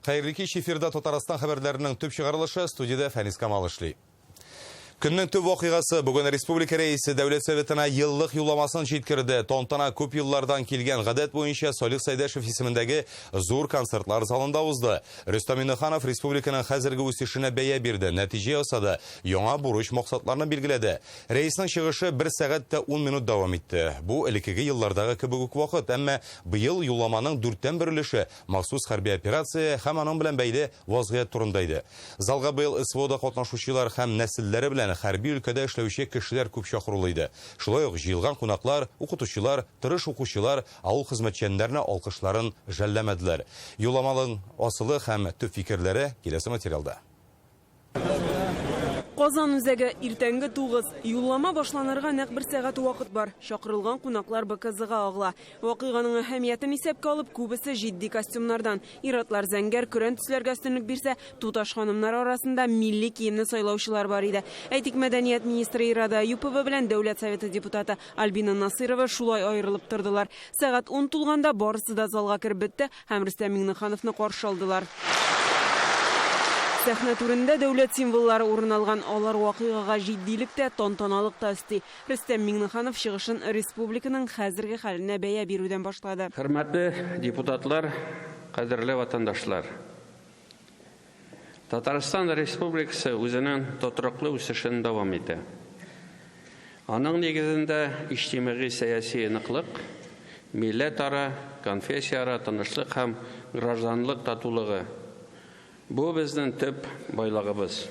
Хәерле кич, эфирда Татарстан хәбәрләренең төп чыгарылышы, студиядә Фәнис Камал эшли. Көннең төп вакыйгасы бүген республика рәисе Дәүләт Советына еллык юлламасын җиткерде. Тантана күп еллардан килгән гадәт буенча Салих Сәйдәшев исемендәге зур концертлар залында узды. Рөстәм Миңнеханов республиканың хәзерге үсешенә бәя бирде, нәтиҗә ясады, яңа бурыч-максатларны билгеләде. Рәиснең чыгышы 1 сәгать тә 10 минут дәвам итте. Бу элеккеге еллардагы кебек үк вакыт, әмма быел юлламаның дүрттән бер өлеше махсус хәрби операция һәм аның белән бәйле вазгыять турында иде. Залга быел СВОда катнашучылар һәм нәселләре белән хәрби өлкәдә эшләүче кешеләр күп чакырулы иде. Шулай ук җыелган кунаклар, укытучылар, тырыш укучылар авыл хезмәтчәннәренә алкышларын жәлләмәделәр. Юлламаның асылы һәм төп фикерләре киләсе материалда. Казан үзәге, иртәнге 9. Юллама башланырга нәкъ бер сәгать вакыт бар. Чакырылган кунаклар БКЗга агыла. Вакыйганың әһәмиятен исәпкә алып, күбесе җитди костюмнардан. Ир-атлар зәңгәр, көрән төсләргә өстенлек бирсә, туташ ханымнар арасында милли киемне сайлаучылар бар иде. Әйтик, мәдәният министры Ирада Аюпова белән Дәүләт Советы депутаты Альбина Насыйрова шулай аерылып тордылар. Сәгать 10 тулганда барысы да залга кереп бетте, Һәм Рөстәм Миңнехановны каршы алдылар. Сәхнә түрендә дәүләт символлары урын алган. Алар вакыйгага җитдилек тә, тантаналык та өсти. Рөстәм Миңнеханов чыгышын республиканың хәзерге хәленә бәя бирүдән башлады. Хөрмәтле депутатлар, кадерле ватандашлар! Татарстан Республикасы үзенең тотрыклы үсешен дәвам итә. Аның нигезендә иҗтимагый-сәяси ныклык, милләтара, конфессияара тынычлык һәм гражданлык татулыгы. Бу безнең төп байлыгыбыз.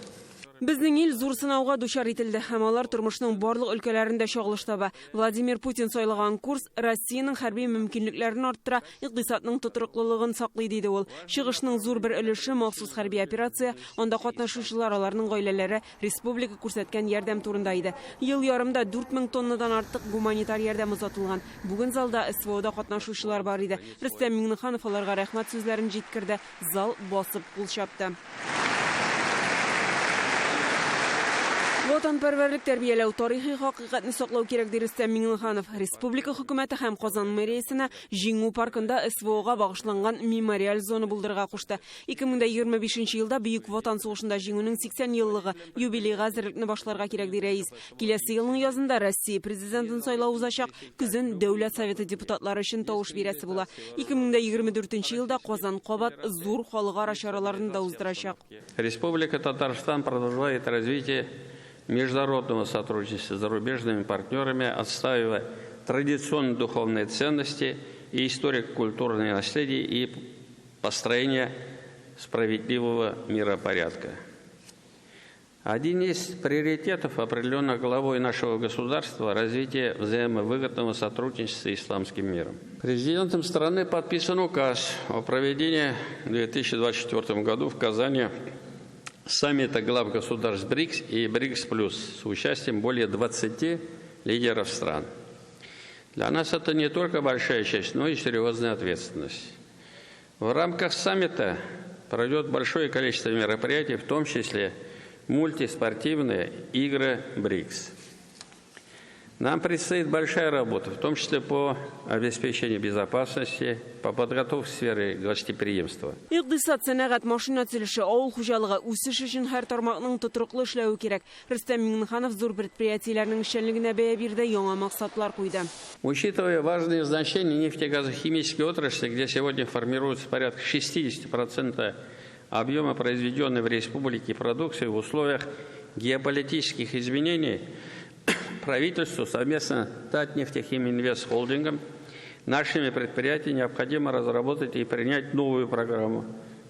Безнең ил зур сынауга дучар ителде һәм алар тормышның барлык өлкәләрендә чагылыш таба. Владимир Путин сайлаган курс Россиянең хәрби мөмкинлекләрен арттыра, икътисадның тотрыклылыгын саклый, диде ул. Чыгышның зур бер өлеше махсус хәрби операция, анда катнашучылар, аларның гаиләләре, республика күрсәткән ярдәм турында иде. Ел ярымда 4000 тоннадан артык гуманитар ярдәм озатылган. Бүген залда СВОда катнашучылар бар иде. Рөстәм Миңнеханов аларга рәхмәт сүзләрен җиткерде. Зал басып кул чапты. Ватанпәрвәрлек тәрбияләү, тарихи хакыйкатьне саклау кирәк, ди Рөстәм Миңнеханов. Республика хөкүмәте һәм Казан мэриясенә Җиңү паркында СВОга багышланган мемориаль зона булдырырга кушты. 2025 елда Бөек Ватан сугышында җиңүнең 80 еллыгы юбилейга әзерлекне башларга кирәк, ди рәис. Киләсе елның язында Россия Президентын сайлау узачак, көзен Дәүләт Советы депутатлары өчен тавыш бирәсе була. 2024 елда Казан кабат зур халыкара чараларны да уздырачак. Республика Татарстан продолжает развитие международного сотрудничества с зарубежными партнерами, отстаивая традиционные духовные ценности и историко-культурное наследие и построение справедливого миропорядка. Один из приоритетов, определенных главой нашего государства, развитие взаимовыгодного сотрудничества с исламским миром. Президентом страны подписан указ о проведении в 2024 году в Казани саммита глав государств БРИКС и БРИКС плюс с участием более 20 лидеров стран. Для нас это не только большая честь, но и серьезная ответственность. В рамках саммита пройдет большое количество мероприятий, в том числе мультиспортивные игры БРИКС. Нам предстоит большая работа, в том числе по обеспечению безопасности, по подготовке сферы гостеприимства. Икътисад, сәнәгать, машина төзелеше, авыл хуҗалыгы, үсеш өчен һәр тармакның тотрыклы эшләве кирәк. Рөстәм Миңнеханов зур предприятиеләрнең эшчәнлегенә бәя бирде, яңа максатлар куйды. Учитывая важное значение нефтегазохимической отрасли, где сегодня формируется порядка 60% объема произведенной в республике продукции в условиях геополитических изменений, правительству совместно с Татнефтехиминвест-холдингом нашими предприятиями необходимо разработать и принять новую программу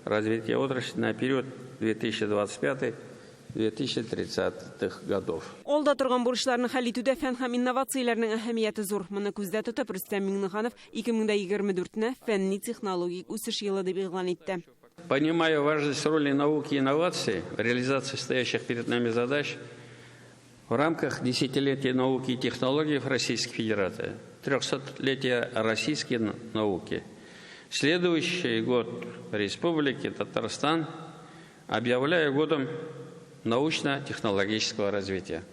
развития отрасли на период 2025-2030 годов. Алда торган бурычларны хәл итүдә фән һәм инновацияләрнең әһәмияте зур. Моны күздә тотып, Рөстәм Миңнеханов 2024-не фәнни-технологик үсеш елы дип игълан итте. Понимая важность роли науки и инноваций в реализации стоящих перед нами задач, в рамках десятилетия науки и технологий в Российской Федерации, 300-летия российской науки, следующий год Республики Татарстан объявляю годом научно-технологического развития.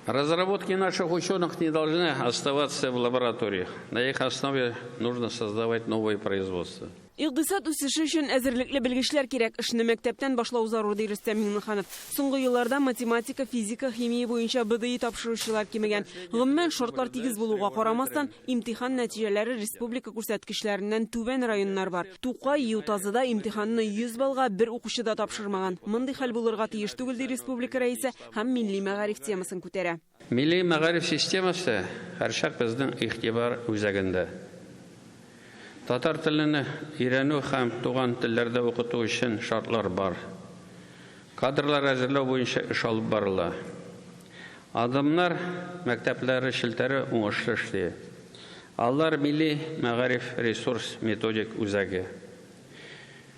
Разработки наших ученых не должны оставаться в лабораториях. На их основе нужно создавать новые производства. Икътисад үсеше өчен әзерлекле белгечләр кирәк. Эшне мәктәптән башлау зарур, ди Рөстәм Миңнеханов. Соңгы елларда математика, физика, химия буенча БДИ тапшыручылар кимегән. Гомумән, шартлар тигез булуга карамастан, имтихан нәтиҗәләре республика күрсәткечләреннән түбән районнар бар. Тукай, Ютазыда имтиханны 100 баллга бер укучы да тапшырмаган. Мондый хәл булырга тиеш түгел, ди республика рәисе һәм милли мәгариф темасын күтәрә. Милли мәгариф системасы һәрчак безнең игътибар үзәгендә. Татар телене өйрәнү һәм туган телләрдә укыту өчен шартлар бар. Кадрлар әзерләү буенча эш алып барыла. Адымнар мәктәпләре челтәре уңышлы эшли. Алар милли мәгариф ресурс методик үзәге.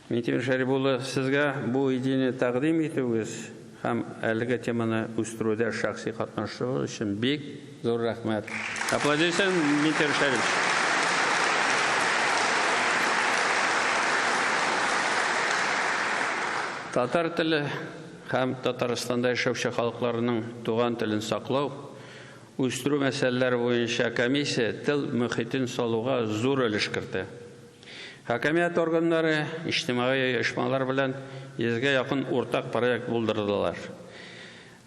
Минтимер Шәрип улы, сезгә бу идеяне тәкъдим итүегез һәм әлеге теманы үстерүдә шәхси катнашуыгыз өчен бик зур рәхмәт. Аплодисменты, Минтимер Шәрипович. Татар теле һәм Татарстанда яшәүче халыкларның туган телен саклау, үстерү мәсьәләләре буенча комиссия тел мөхитен салуга зур өлеш кертә. Хакимият органнары, иҗтимагый оешмалар белән 100гә якын уртак проект булдырдылар.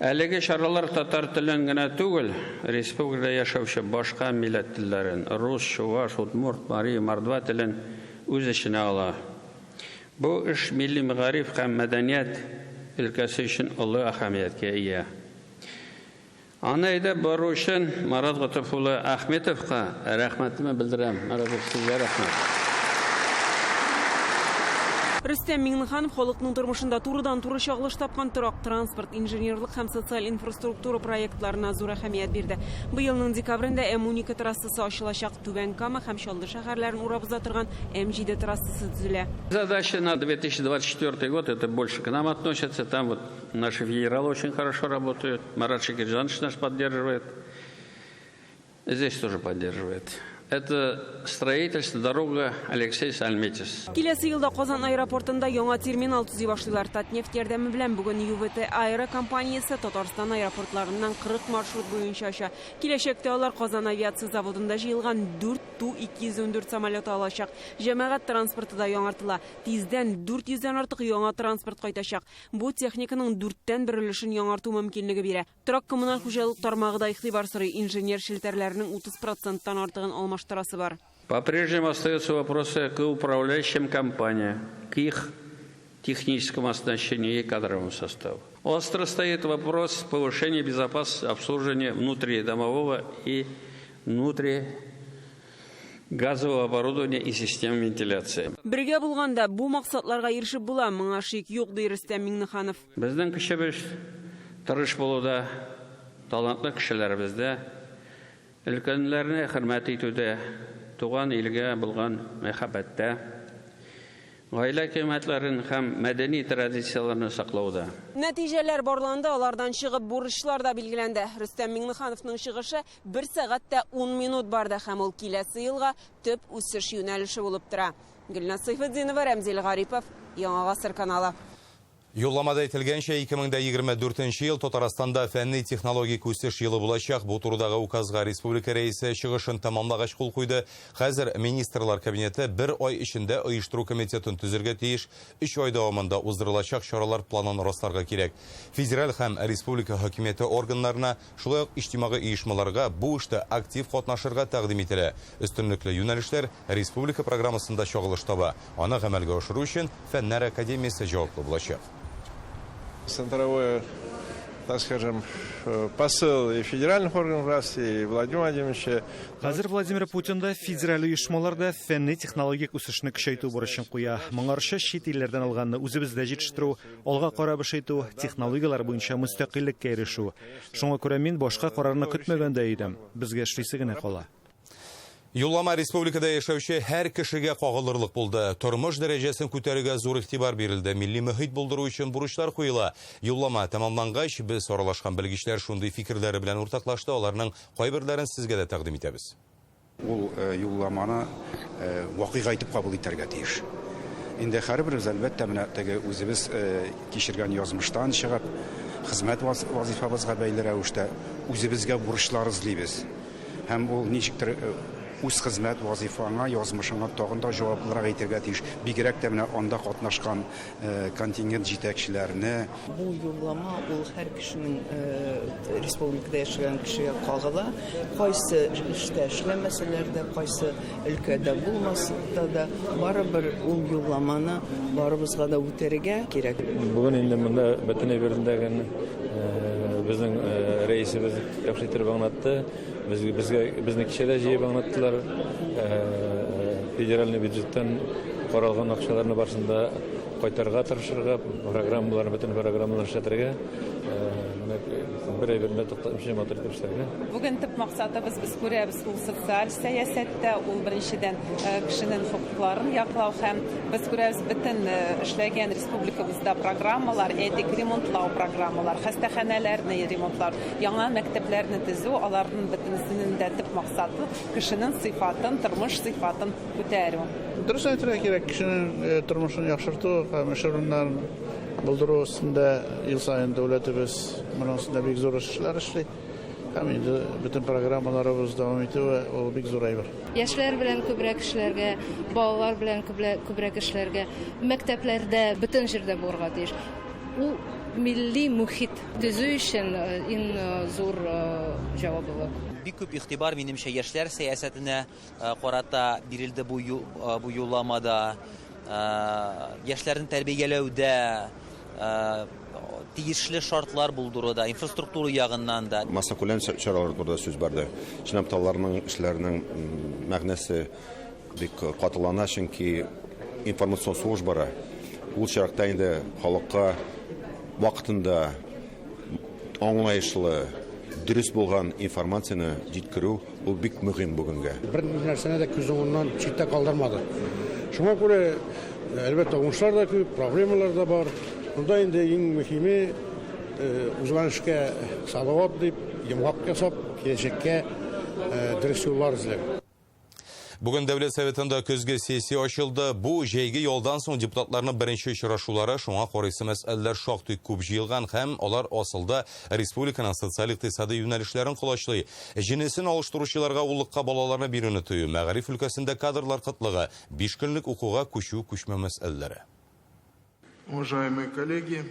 Әлеге чаралар татар телен генә түгел, республикада яшәүче башка милләт телләрен, рус, чуваш, удмурт, мари, мордва телен үз эченә ала. Бу эш милли мәгариф һәм мәдәният өлкәсе өчен олы әһәмияткә ия. Аны әйдәп бару өчен Марат Готыф улы Ахметовка рәхмәтемне белдерәм. Марат, сезгә рәхмәт. Рөстәм Миңнеханов халыкның тормышында турыдан-туры чагылыш тапкан торак, транспорт, инженерлык һәм социаль инфраструктура проектларына зур әһәмият бирде. Быелның декабрендә М12 трассасы ачылачак. Түбән Кама һәм Чаллы шәһәрләрен урап уза торган М7 трассасы төзелә. Задача на 2024 год, это больше к нам относится. Там вот наши федералы очень хорошо работают. Марат Шакирҗанович нас поддерживает. Здесь тоже поддерживает. Это строительство дорога Алексей Альметьевс. Киләсе елда Казан аэропортында яңа терминал төзи башлыйлар. Татнефть ярдәме белән бүген ЮВТ Аэро компаниясе Татарстан аэропортларыннан 40 маршрут буенча оча. Киләчәктә алар Казан авиация заводында җыелган 4 Ту-214 самолеты алачак. Җәмәгать транспорты да яңартыла. Тиздән 400дән артык яңа транспорт кайтачак. Бу техниканың 4тән бер өлешен яңарту мөмкинлеге бирә. Торак коммуналь хуҗалык тармагы да игътибар сорый. Инженер челтәрләренең 30%тан артыгын алмаштырасы бар. По-прежнему остаются вопросы к управляющим компаниям, к их техническому оснащению и кадровому составу. Остро стоит вопрос повышения безопасности обслуживания внутридомового и внутригазового оборудования и систем вентиляции. Бергә булганда бу максатларга ирешеп була, моңа шик юк, ди Рөстәм Миңнеханов. Безнең көчебез тырыш булуда, талантлы кешеләребездә, өлкәннәрне хөрмәт итүдә, туган илгә булган мәхәббәттә, гаилә кыйммәтләрен һәм мәдәни традицияләрне саклауда. Нәтиҗәләр барланды, алардан чыгып бурычлар да билгеләнде. Рөстәм Миңнехановның чыгышы 1 сәгать тә 10 минут барды һәм ул киләсе елга төп үсеш юнәлеше булып тора. Гөлназ Сайфетдинова, Рәмзил Гарипов, Яңа Гасыр каналы. Юлламада әйтелгәнчә, 2024 ел Татарстанда фәнни технологик үсеш елы булачак. Бу турыдагы указга республика рәисе чыгышын тәмамлагач кул куйды. Хәзер министрлар кабинеты бер ай эчендә оештыру комитетын төзергә тиеш. 3 ай дәвамында уздырылачак чаралар планын расларга кирәк. Федераль һәм республика хөкүмәте органнарына, шулай ук иҗтимагый оешмаларга бу эштә актив катнашырга тәкъдим ителә. Өстенлекле юнәлешләр республика программасында чагылыш таба. Аны гамәлгә ашыру өчен Фәннәр академиясе җаваплы булачак. Центровой, так скажем, посыл и федеральных органов власти, и Владимира Владимировича. Хәзер Владимир Путин да федераль оешмаларда фәнни технологик үсешне көчәйтү бурычын куя. Моңарчы чит илләрдән алганны үзебездә җитештерү, алга карап эш итү, технологияләр буенча мөстәкыйльлеккә ирешү. Шуңа күрә мин башка карарны көтмәгәндә идем. Безгә эшлисе генә кала. Юллама республикада яшәүче һәр кешегә кагылырлык булды. Тормыш дәрәҗәсен күтәрүгә зур игътибар бирелде. Милли мөхит булдыру өчен бурычлар куела. Юллама тәмамлангач, без аралашкан белгечләр шундый фикерләре белән уртаклашты. Аларның кайберләрен сезгә дә тәкъдим итәбез. Ул юлламаны вакыйга итеп кабул итәргә тиеш. Инде һәрберебез, әлбәттә, менә теге үзебез кичергән язмыштан чыгып, хезмәт вазифабызга бәйле рәвештә үзебезгә бурычлар эзлибез. Һәм ул ничектер үз хезмәт вазифаңа, язмышыңа тагын да җаваплырак итәргә тиеш. Бигрәк тә менә анда катнашкан контингент җитәкчеләрне. Бу юллама ул һәр кешенең республикада яшәгән кешегә кагыла. Кайсы эштә эшләмәсәләр дә, кайсы өлкәдә булмаса да, барыбер ул юлламаны барыбызга да үтәргә кирәк. Бүген инде монда бөтен әйберендәге безнең рәисебез яхшы итеп аңлатты. Безне кичә дә җыеп аңлаттылар. Федеральный бюджеттан каралган акчаларны барысын да кайтарырга тырышырга, программаларны, бөтен программаларны эшләтергә. Бер әйберне туктатмыйча матур итеп эшләргә. Бүген төп максатыбыз, без күрәбез, ул социаль сәясәттә, ул беренчедән кешенең хокукларын яклау һәм без күрәбез бөтен эшләгән республикабызда программалар, әйтик, ремонтлау программалар, хастаханәләрне ремонтлау, яңа мәктәпләрне төзү, аларның бөтенесенең дә төп максаты кешенең сыйфатын, тормыш сыйфатын күтәрү. Дөрес әйтергә кирәк, кешенең тормышын яхшырту һәм эш урыннарын булдыру өстендә ел саен дәүләтебез моның өстендә бик зур эшләр эшли. Һәм инде бөтен программаларыбыз дәвам итүе ул бик зур әйбер. Яшьләр белән күбрәк эшләргә, балалар белән күбрәк эшләргә, мәктәпләрдә, бөтен җирдә булырга тиеш. Ул милли мөхит төзү өчен иң зур җаваплылык. Бик күп игътибар минемчә яшьләр сәясәтенә карата бирелде бу юлламада. Яшьләрне тәрбияләүдә тиешле шартлар булдыруда, инфраструктура ягыннан да. Массакүләм чаралар турында сүз барды. Чынлап та аларның эшләренең мәгънәсе бик катылана, чөнки информацион сугыш бара. Ул чиракта инде халыкка вакытында аңлаешлы, дөрес булган информацияне җиткерү ул бик мөһим бүгенгә. Бер нәрсәне дә күз уңыннан читтә калдырмады. Шуңа күрә, әлбәттә, уңышлар да күп, проблемалар да бар. Монда инде иң мөһиме узган эшкә салават дип, йомгак ясап, киләчәккә дөрес юллар эзләү. Бүген Дәүләт Советында көзге сессия ачылды. Бу җәйге ялдан соң депутатларның беренче очрашулары, шуңа карыйсы мәсьәләләр шактый күп җыелган һәм алар асылда республиканың социаль-икътисади юнәлешләрен колачлый. Җенесен алыштыручыларга уллыкка балаларны бирүне тыю, мәгариф өлкәсендә кадрлар кытлыгы, 5 көнлек укуга күчү-күчмә мәсьәләләре. Уважаемые коллеги,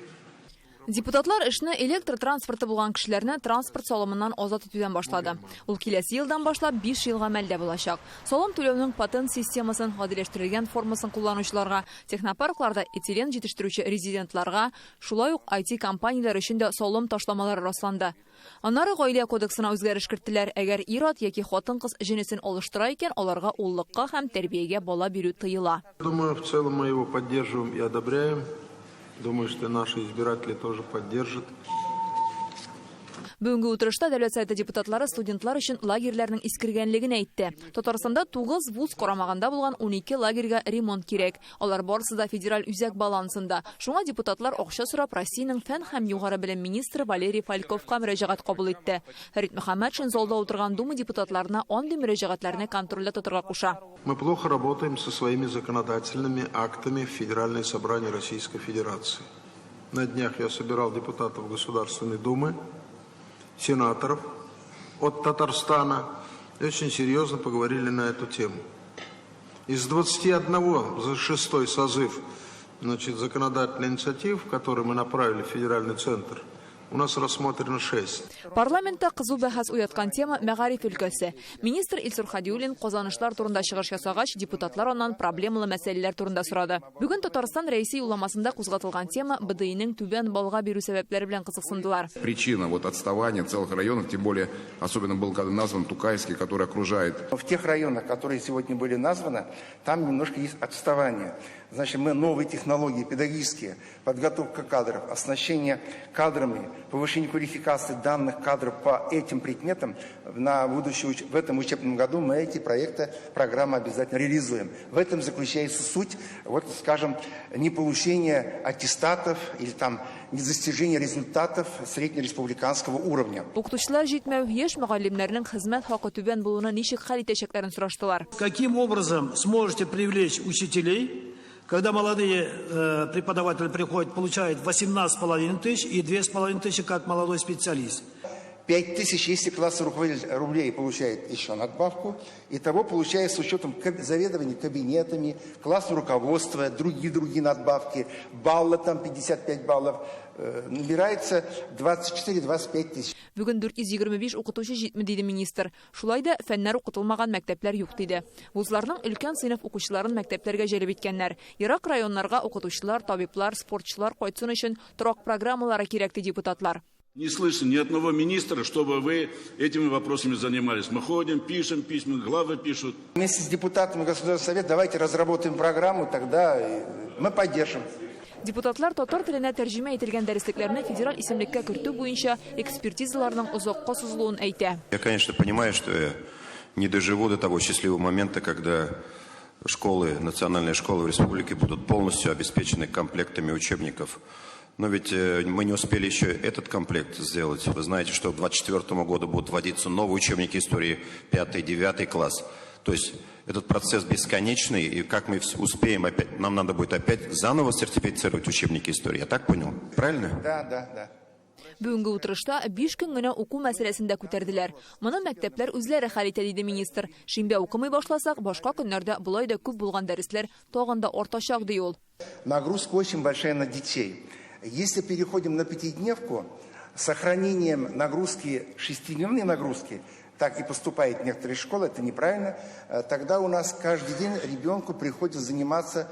Депутатлар эшне электр транспорты булган кешеләрне транспорт салымыннан азат итүдән башлады. Ул киләсе елдан башлап 5 елга мәлдә булачак. Салым түләүнең патент системасын гадиләштерелгән формасын кулланучыларга, технопаркларда этилен җитештерүче резидентларга, шулай ук IT компанияләр өчен дә салым ташламалары расланды. Аннары гаилә кодексына үзгәреш керттеләр. Әгәр ир-ат яки хатын-кыз җенесен алыштыра икән, аларга уллыкка һәм тәрбиягә бала бирү тыела. Думаю, в целом мы его поддерживаем и одобряем. Думаю, что наши избиратели тоже поддержат. Бүгенге утырышта Дәүләт Советы депутатлары студентлар өчен лагерьләрнең искергәнлеген әйтте. Татарстанда 9 вуз карамаганда булган 12 лагерьга ремонт кирәк. Алар барысы да федераль үзәк балансында. Шуңа депутатлар акча сорап Россиянең фән һәм югары белем министры Валерий Фальковка мөрәҗәгать кабул итте. Фәрит Мөхәммәтшин залда утырган Дума депутатларына андый мөрәҗәгатьләрне контрольдә тотарга куша. Мы плохо работаем со своими законодательными актами в Федеральное собрание Российской Федерации. На днях я собирал депутатов Государственной Думы, сенаторов от Татарстана и очень серьезно поговорили на эту тему. Из 21 за 6-й созыв, значит, законодательных инициатив, которые мы направили в федеральный центр, у нас рассмотрено 6. Парламентта кызу бәхәс уяткан тема мәгариф өлкәсе. Министр Илсур Хадиуллин казанышлар турында чыгыш ясагач, депутатлар аннан проблемалы мәсьәләләр турында сорады. Бүген Татарстан рәисе юлламасында кузгатылган тема БДИның түбән баллга бирү сәбәпләре белән кызыксындылар. Причина вот отставания целых районов, тем более особенно был когда назван Тукайский, который окружает. В тех районах, которые сегодня были названы, там немножко есть отставание. Значит, мы новые технологии педагогические, подготовка кадров, оснащение кадрами, повышение квалификации данных кадров по этим предметам на будущий, в этом учебном году мы эти проекты, программы обязательно реализуем. В этом заключается суть, вот, скажем, неполучение аттестатов или там недостижение результатов среднереспубликанского уровня. Укытучылар җитмәү, яшь мөгаллимнәрнең хезмәт хакы түбән булуны ничек хәл итәчәкләрен сораштылар. Каким образом сможете привлечь учителей, Когда молодые преподаватели приходят, получают 18,5 тысяч и 2,5 тысячи как молодой специалист. 5 тысяч, если классный руководитель рублей получает еще надбавку. Итого получает с учетом заведования кабинетами, классного руководства, другие надбавки, баллы там 55 баллов, набирается 24-25 тысяч. Бүген 425 укытучы җитми, диде министр. Шулай да фәннәр укытылмаган мәктәпләр юк, диде. Вузларның өлкән сыйныф укучыларын мәктәпләргә җәлеп иткәннәр. Ерак районнарга укытучылар, табиблар, спортчылар кайтсын өчен торак программалары кирәк, ди депутатлар. Не слышно ни одного министра, чтобы вы этими вопросами занимались. Мы ходим, пишем письма, главы пишут. Вместе с депутатами Государственного совета давайте разработаем программу, тогда мы поддержим. Депутатлар татар теленә тәрҗемә ителгән дәреслекләрне федераль исемлеккә кертү буенча экспертизаларның озакка сузылуын әйтә. Я, конечно, понимаю, что я не доживу до того счастливого момента, когда школы, национальные школы в республике будут полностью обеспечены комплектами учебников. Но ведь мы не успели еще этот комплект сделать. Вы знаете, что к 2024 году будут вводиться новые учебники истории 5-9 класс. То есть этот процесс бесконечный, и как мы успеем опять, нам надо будет опять заново сертифицировать учебники истории. Я так понял? Правильно? Да, да, да. Бүгенге утырышта 5 көн генә уку мәсьәләсен дә күтәрделәр. Моны мәктәпләр үзләре хәл итә, диде министр. Шимбә укымый башласак, башка көннәрдә болай да күп булган дәресләр тагын да артачак, ди ул. Нагрузка очень большая на детей. Если переходим на пятидневку, с сохранением нагрузки, шестидневной нагрузки, так и поступает в некоторые школы, это неправильно, тогда у нас каждый день ребенку приходится заниматься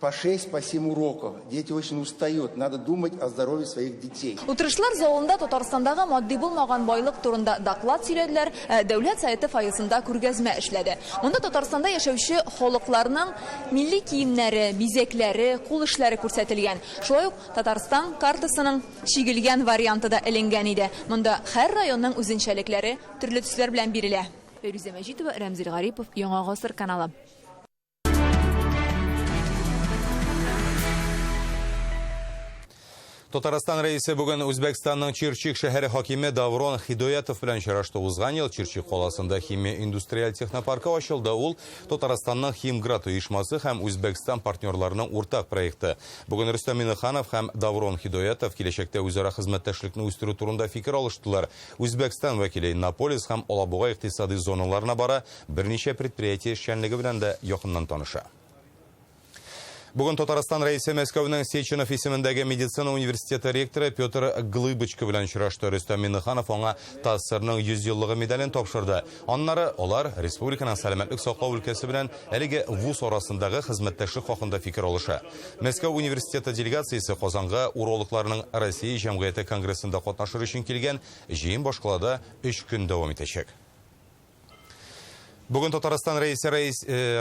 по 6, по 7 уроков. Дети очень устают, надо думать о здоровье своих детей. Утырышлар залында Татарстандагы матди булмаган байлык турында доклад сөйләделәр, Дәүләт Советы фойесында күргәзмә эшләде. Монда Татарстанда яшәүче халыкларның милли киемнәре, бизәкләре, кул эшләре күрсәтелгән. Шулай ук Татарстан картасының чигелгән варианты да эленгән иде. Монда һәр районның үзенчәлекләре төрле төсләр белән бирелә. Фәйрүзә Мәҗитова, Рәмзил Гарипов, Яңа Гасыр каналы. Татарстан рәисе бүген Үзбәкстанның Чирчик шәһәре хакиме Даврон Хидоятов белән очрашты. Узган ел Чирчик каласында химия индустриаль технопаркы ачылды. Ул Татарстанның Химград оешмасы һәм Үзбәкстан партнерларының уртак проекты. Бүген Рөстәм Миңнеханов һәм Даврон Хидоятов киләчәктә үзара хезмәттәшлекне үстерү турында фикер алыштылар. Үзбәкстан вәкиле Иннополис һәм Алабуга икътисади зоналарына бара, берничә предприятие эшчәнлеге белән дә якыннан таныша. Бүген Татарстан рәисе Мәскәүнең Сеченов исемендәге медицина университеты ректоры Петр Глыбочка белән очрашты. Рөстәм Миңнеханов аңа ТАССРның 100 еллыгы медален тапшырды. Аннары алар республиканың сәламәтлек саклау өлкәсе белән әлеге вуз арасындагы хезмәттәшлек хакында фикер алыша. Мәскәү университеты делегациясе Казанга урологларның Россия җәмгыяте конгрессында катнашыр өчен килгән. Җыен башкалада 3 көн дәвам итәчәк. Бүген Татарстан рәисе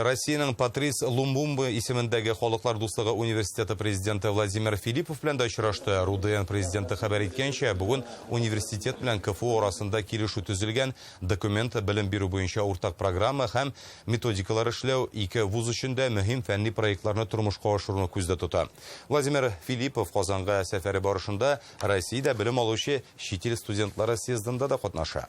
Россиянең Патрис Лумумба исемендәге Халыклар дуслыгы университеты президенты Владимир Филиппов белән дә очрашты. РУДН президенты хәбәр иткәнчә, бүген университет белән КФУ арасында килешү төзелгән. Документ белем бирү буенча уртак программа һәм методикалар эшләү ике вуз өчен дә мөһим фәнни проектларны тормышка ашыруны күздә тота. Владимир Филиппов Казанга сәфәре барышында Россиядә белем алучы чит ил студентлары съездында да катнаша.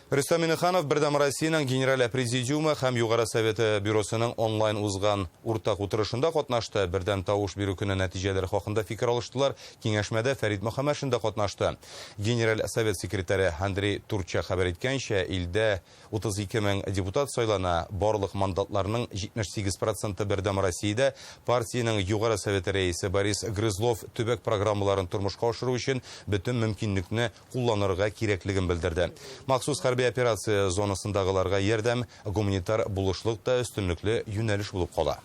Рөстәм Миңнеханов Бердәм Россиянең Генераль Президиумы һәм Югары Советы бюросының онлайн узган уртак утырышында катнашты. Бердәм тавыш бирү көне нәтиҗәләре хакында фикер алыштылар. Киңәшмәдә Фәрит Мөхәммәтшин дә катнашты. Генераль Совет секретаре Андрей Турчак хәбәр иткәнчә, илдә 32 мең депутат сайлана. Барлык мандатларның 78% Бердәм Россиядә. Партиянең Югары Советы рәисе Борис Грызлов төбәк программаларын тормышка ашыру өчен бөтен мөмкинлекне кулланырга кирәклеген белдерде. Махсус хәрби операция зонасындагыларга ярдәм, гуманитар булышлык та өстенлекле юнәлеш булып кала.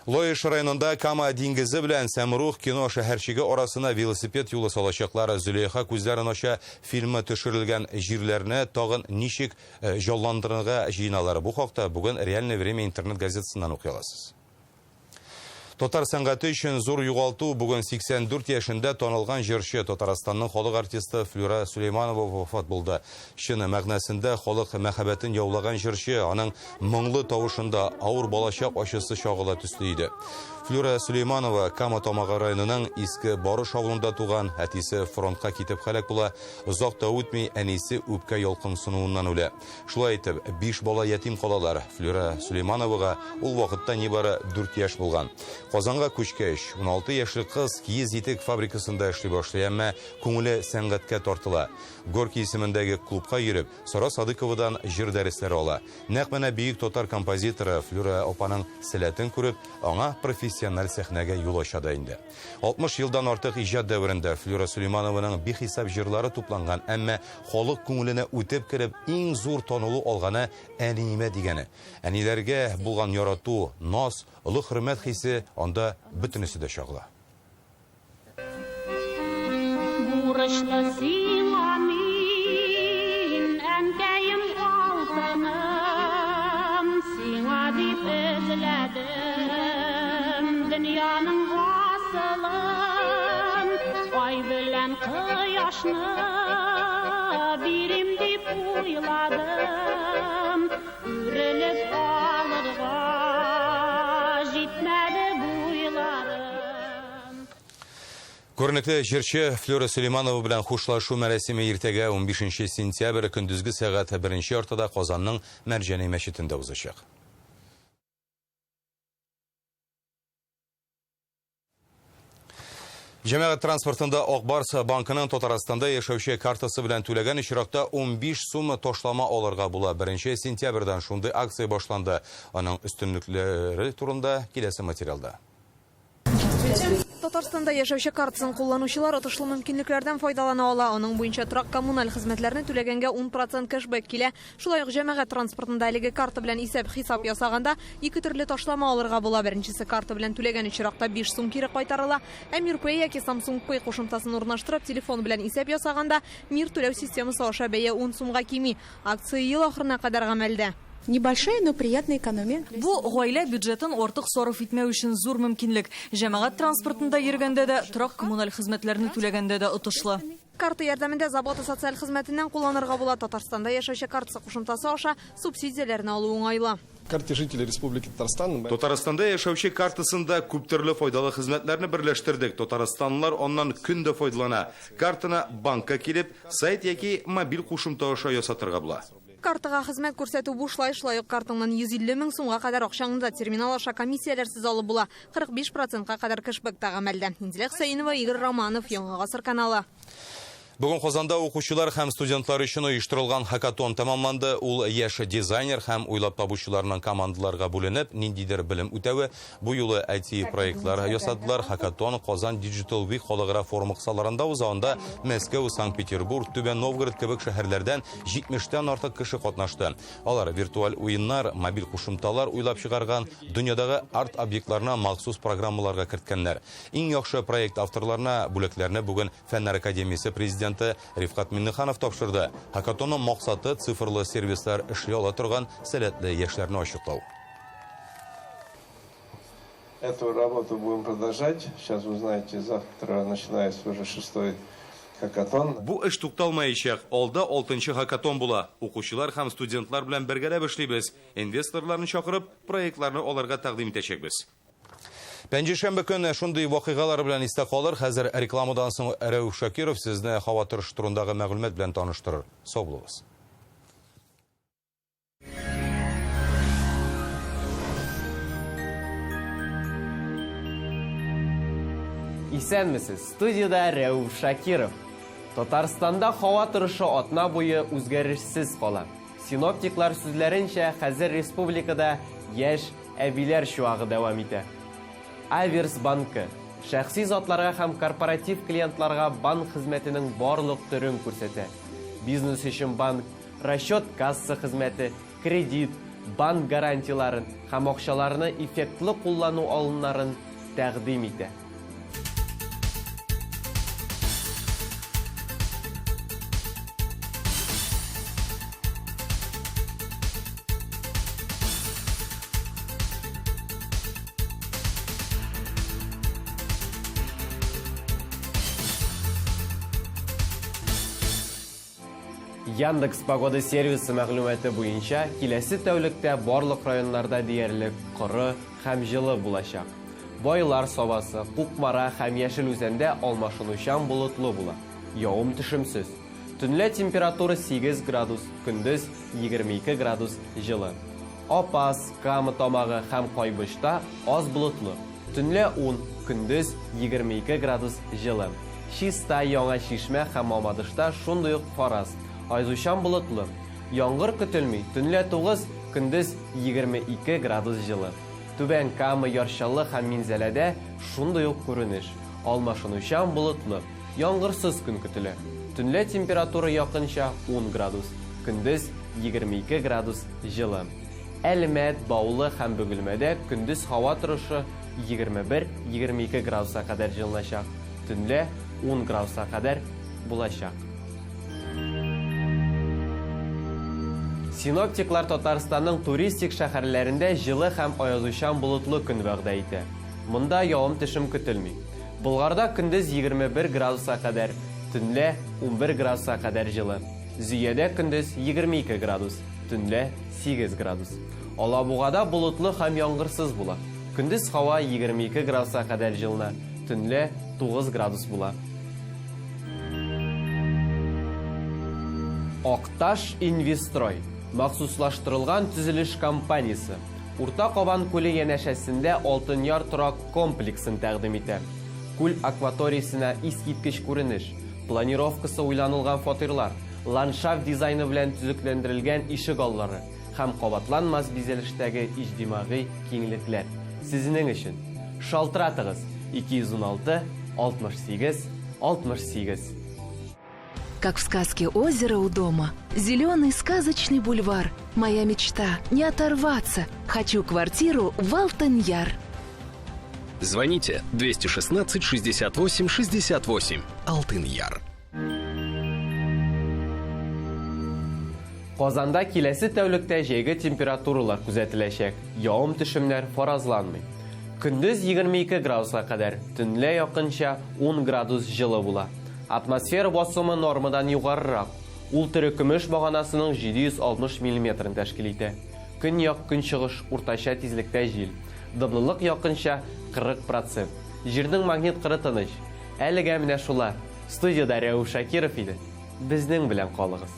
Лаеш районында Кама диңгезе белән Сәмрух кино шәһәрчеге арасына велосипед юлы салачаклар. Зөләйха күзләрен ача фильмы төшерелгән җирләрне тагын ничек җанландырырга җыеналар. Бу хакта бүген Реальное время интернет газетасыннан укый аласыз. Татар сәнгате өчен зур югалту бүген 84 яшендә танылган җырчы Татарстанның халык артисты Флюра Сулейманова вафат булды. Чын мәгънәсендә халык мәхәббәтен яулаган җырчы, аның моңлы тавышында авыр балачак ачысы чагыла төсле иде. Флюра Сулейманова Кама Тамагы районының Иске Барыш авылында туган, әтисе фронтка китеп һәлак була. Озак та үтми, әнисе үпкә ялкынсынуыннан үлә. Шулай итеп, биш бала ятим калалар. Флюра Сулеймановага ул вакытта нибары 4 яшь булган. Казанга күчкәч, 16 яшьлек кыз киез итек фабрикасында эшли башлый, әмма күңеле сәнгатькә тартыла. Горький исемендәге клубка йөреп, Сара Садыковадан җыр дәресләре ала. Нәкъ менә бөек татар композиторы Флюра апаның сәләтен күреп, аңа профессиональ сәхнәгә юл ача да инде. 60 елдан артык иҗат дәверендә Флюра Сулейманованың бихисап җырлары тупланган, әмма халык күңеленә үтеп кереп, иң зур танылу алганы Әниемә дигәне. Әниләргә булган ярату, наз, олы хөрмәт хисе анда бөтенесе дә чагыла. Бурычлы сиңа мин, әнкәем алтыным, сиңа дип эзләдем дөньяның асылын, ай белән кояшны бирим дип уйладым, үрелеп алырга җитмәде буйларым. Күренекле җырчы Флюра Сулейманова белән хушлашу мәрасиме иртәгә 15 сентябрь көндезге сәгать беренче яртыда Казанның Мәрҗани мәчетендә узачак. Җәмәгать транспортында Ак Барс банкының Татарстанда яшәүче картасы белән түләгән очракта 15 сум ташлама алырга була. 1 сентябрьдән шундый акция башланды. Аның өстенлекләре турында киләсе материалда. Татарстанда яшәүче картасын кулланучылар отышлы мөмкинлекләрдән файдалана ала. Аның буенча торак-коммуналь хезмәтләрне түләгәнгә 10% кэшбэк килә. Шулай ук җәмәгать транспортында әлеге карта белән исәп-хисап ясаганда ике төрле ташлама алырга була. Беренчесе карта белән түләгән очракта 5 сум кире кайтарыла. Ә Мир Pay яки Samsung Pay кушымтасын урнаштырып, телефон белән исәп ясаганда Мир түләү системасы аша бәя 10 сумга кими. Акция ел ахырына кадәр гамәлдә. Небольшая, но приятная экономия. Бу гаилә бюджетын артык сарыф итмәү өчен зур мөмкинлек. Җәмәгать транспортында йөргәндә дә, торак-коммуналь хезмәтләрне түләгәндә дә отышлы. Карта ярдәмендә Забота социаль хезмәтеннән кулланырга була. Татарстанда яшәүче картасы кушымтасы аша субсидияләрне алу уңайлы. Карте жителей Республики Татарстан. Татарстанда яшәүче картасында күптөрле файдалы хезмәтләрне берләштердек. Татарстанлылар аннан көн дә файдалана. Картаны банкка килеп, сайт яки мобиль кушымта аша ясатырга була. Картага хезмәт күрсәтү бушлай, шулай ук картаңнан 150 мең сумга кадәр акчаңны да терминал аша комиссияләрсез алып була. 45 процентка кадәр кэшбэк та гамәлдә. Инзилә Хөсәенова, Игорь Романов, Яңа Гасыр каналы. Бүген Казанда укучылар һәм студентлар өчен оештырылган хакатон тәмамланды. Ул яшь дизайнер һәм уйлап табучыларның командаларга бүленеп, ниндидер белем үтәве. Бу юлы IT проектлар ясадылар. Хакатон Казан Digital Week халыкара форумы кысаларында уза. Анда Мәскәү, Санкт-Петербург, Түбән Новгород кебек шәһәрләрдән 70-тән артык кеше катнашты. Алар виртуаль уеннар, мобиль кушымталар уйлап чыгарган, дөньядагы арт-объектларны махсус программаларга керткәннәр. Иң яхшы проект авторларына бүләкләрне бүген Фәннәр академиясе президенты Рифкать Миңнеханов тапшырды. Хакатонның максаты цифрлы сервислар эшли ала торган сәләтле яшьләрне ачыклау. Эту работу будем продолжать. Сейчас вы знаете, завтра начинается уже 6-й хакатон. Бу эш тукталмаячак. Алда 6-нчы хакатон була. Укучылар һәм студентлар белән бергәләп эшлибез. Инвесторларны чакырып, проектларны аларга тәкъдим итәчәкбез. Пәнҗешәмбе көне шундый вакыйгалар белән истә калыр. Хәзер рекламадан соң Рәүф Шакиров сезне һава торышы турындагы мәгълүмат белән таныштырыр. Сау булыгыз. Исәнмесез, студиядә Рәүф Шакиров. Татарстанда һава торышы атна буе үзгәрешсез кала. Синоптиклар сүзләренчә, хәзер республикада яшь әбиләр чуагы дәвам итә. Аверс банкы шәхси затларга һәм корпоратив клиентларга банк хезмәтенең барлык төрен күрсәтә. Бизнес өчен банк, расчет-касса хезмәте, кредит, банк гарантияләрен һәм акчаларны эффектлы куллану алымнарын тәкъдим итә. Яндекс Погода сервисы мәгълүматы буенча, киләсе тәүлектә барлык районнарда диярлек коры һәм җылы булачак. Байлар Сабасы, Кукмара һәм Яшел Үзәндә алмашынучан болытлы була. Явым-төшемсез. Төнлә температура 8 градус, көндез 22 градус җылы. Апас, Кама Тамагы һәм Кайбычта аз болытлы. Төнлә ун, көндез 22 градус җылы. Чистай, Яңа Чишмә һәм Мамадышта шундый ук фараз. Аязучан болытлы. Яңгыр көтелми, төнлә 9, көндез 22 градус җылы. Түбән Кама, Яр Чаллы һәм Минзәләдә шундый ук күренеш. Алмашынучан болытлы. Яңгырсыз көн көтелә. Төнлә температура якынча 10 градус, көндез 22 градус җылы. Әлмәт, Баулы һәм Бөгелмәдә көндез һава торышы 21-22 градуска кадәр җылыначак, төнлә 10 градуска кадәр булачак. Синоптиклар Татарстанның туристик шәһәрләрендә җылы һәм аязучан болытлы көн вәгъдә итә. Монда явым-төшем көтелми. Болгарда көндез 21 градуска кадәр, төнлә 11 градуска кадәр җылы. Зөядә көндез 22 градус, төнлә 8 градус. Алабугада болытлы һәм яңгырсыз була. Көндез һава 22 градуска кадәр җылына, төнлә 9 градус була. Акташ Инвестрой, махсуслаштырылган төзелеш компаниясе, Урта Кабан күле янәшәсендә Алтын Яр торак комплексын тәкъдим итә. Күл акваториясенә искиткеч күренеш, планировкасы уйланылган фатирлар, ландшафт дизайны белән төзекләндерелгән ишек аллары һәм кабатланмас бизәлештәге иҗтимагый киңлекләр сезнең өчен. Шалтыратыгыз, 216 68 68. Как в сказке озеро у дома. Зеленый сказочный бульвар. Моя мечта – не оторваться. Хочу квартиру в Алтын-Яр. Звоните 216 68 68. Алтын-Яр. Казанда киләсе тәүлектә җәйге температуралар күзәтеләчәк, явым-төшемнәр фаразланмый. Көндез 22 градуска кадәр, төнлә якынча 10 градус җылы була. Атмосфера басымы нормадан югарырак, ул терекөмеш баганасының 760 миллиметрын тәшкил итә. Көньяк-көнчыгыш уртача тизлектә җил. Дымлылык якынча 40 процент. Җирнең магнит кыры тыныч. Әлегә менә шулар. Студиядә Рәүф Шакиров иде. Безнең белән калыгыз.